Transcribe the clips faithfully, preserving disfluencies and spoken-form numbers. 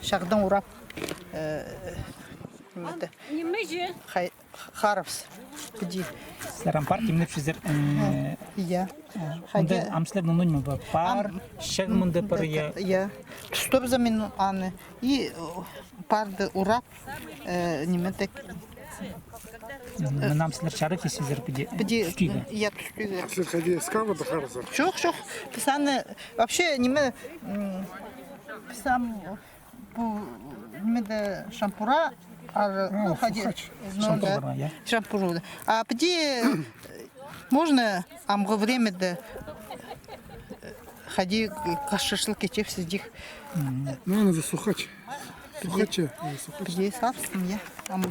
Чағдаң урап, э, ниме дее, ниме же? Хай-, харыбыс. Піди. Сірер ам пар тимнепчезер, э, я. Мында ам сірернің, ну, ниме пар, пар, чағ мында пар, я. Я. Тустабызам мин аны. И, э, парды урап, э, ниме дее. Мына ам сірер чарап килчезер піди. Піди, тӱстӱге. Я, тӱстӱге. Сірер хайди, скавада харызар? Чох, чох. Піс аны, вообще, ниме, м, піс ам пу, ниме дее, шампура, ар, ну, хайди, сухач. Ну, да. Шампур пар, я? Шампур, да. А піди, э, можно амғы времяда, э, хайди, каш шашлык итчебіс тик. Ну, аны за сухач. Сухач, э, сухач. Піди сабыстым, я. Ам,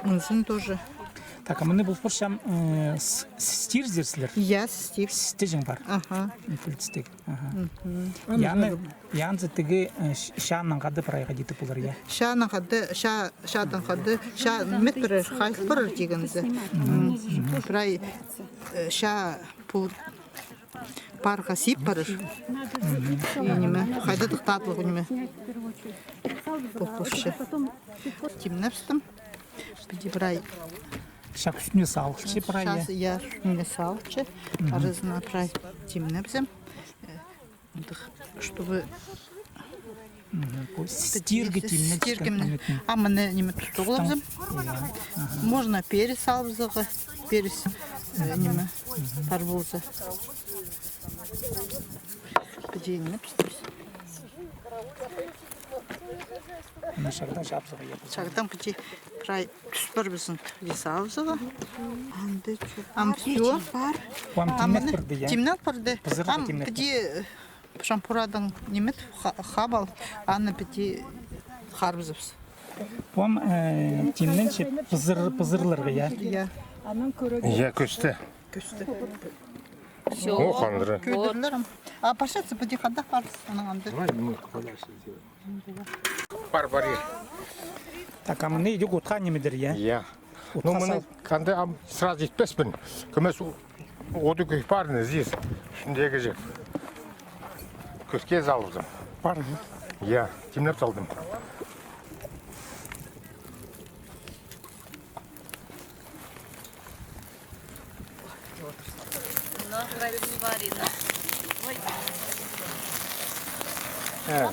мынзын тоже. Так, а мыны пу пурчам, э, с-, с-, стирзер сірер? Я, стир. Стирҷең пар. Ага. Пілдістіг. Ага. Мгм. Яны, янзы тігі, э, ч-, чаанаң хада прай хайди полар, я? Чаанаң хада, ча-, чаанаң хада, чаа мет пірер, хайыл пірер тигензі. Мгм. Прай, э, чаа пу парға сип парар. Мгм. И ниме, хайдағ-да татлығ ниме. Пу пурча. Тимнепчем. Піди прай. Чағ ӱстӱне салча прай, я? Чағ, я, ӱстӱне салча. Мгм. Аразына прай тимнепчем. Андағ, чтобы... Мгм. Пу стирка тимнепчең. А мыны ниме, тустағлабызам. Можно перец салыбызарға. Перец, э, ниме, пар полза. Піди ниме пістібіс. Мына чағдаң чапсыға ебіл. Чағдаң піди прай тӱс пар пістің, піди салыбызарға. Ам всё. Пар. Ам тимнел парды, я? Тимнел парды. Пызырға тимнел парды. Ам піди, э, шампурадаң ниме, ха-, хабал, аны піди харыбызыбыс. Пу ам, э, тимненче пызыр-, пызырларға, я? Я. Я, кӧсті. Кӧсті. Всё. О, хандыра. Кӧдірлер ам. А парчатса піди хада парыс, анаң андағ. Давай, мы подальше сделаем. Пар, пар, я. Так, а мыны идӧк утха нимедір, я? Я. Ну, мыны канда ам сразу итпеспін. Кӧмес у-, оды кӧй парны, зис. Ӱстӱндегі же. Кӧске салыбызам. Пар, я? Я, тимнеп салдым. Э.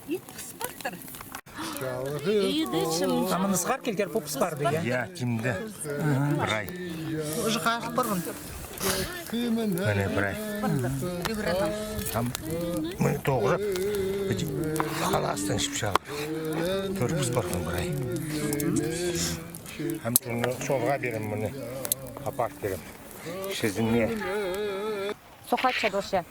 Ит пыс партыр. Ам мыны сығар килтер, пу пыс парды, я? Я, тимде. Прай. Уже хазыл парған. Мына прай. Ам мыны тоғырап, піди халастаң чіпче алар. Тӧрт пыс парған прай. Ам чоны чолға пирем мыны. Апарып пирем. Чизінме. Сухача тоже.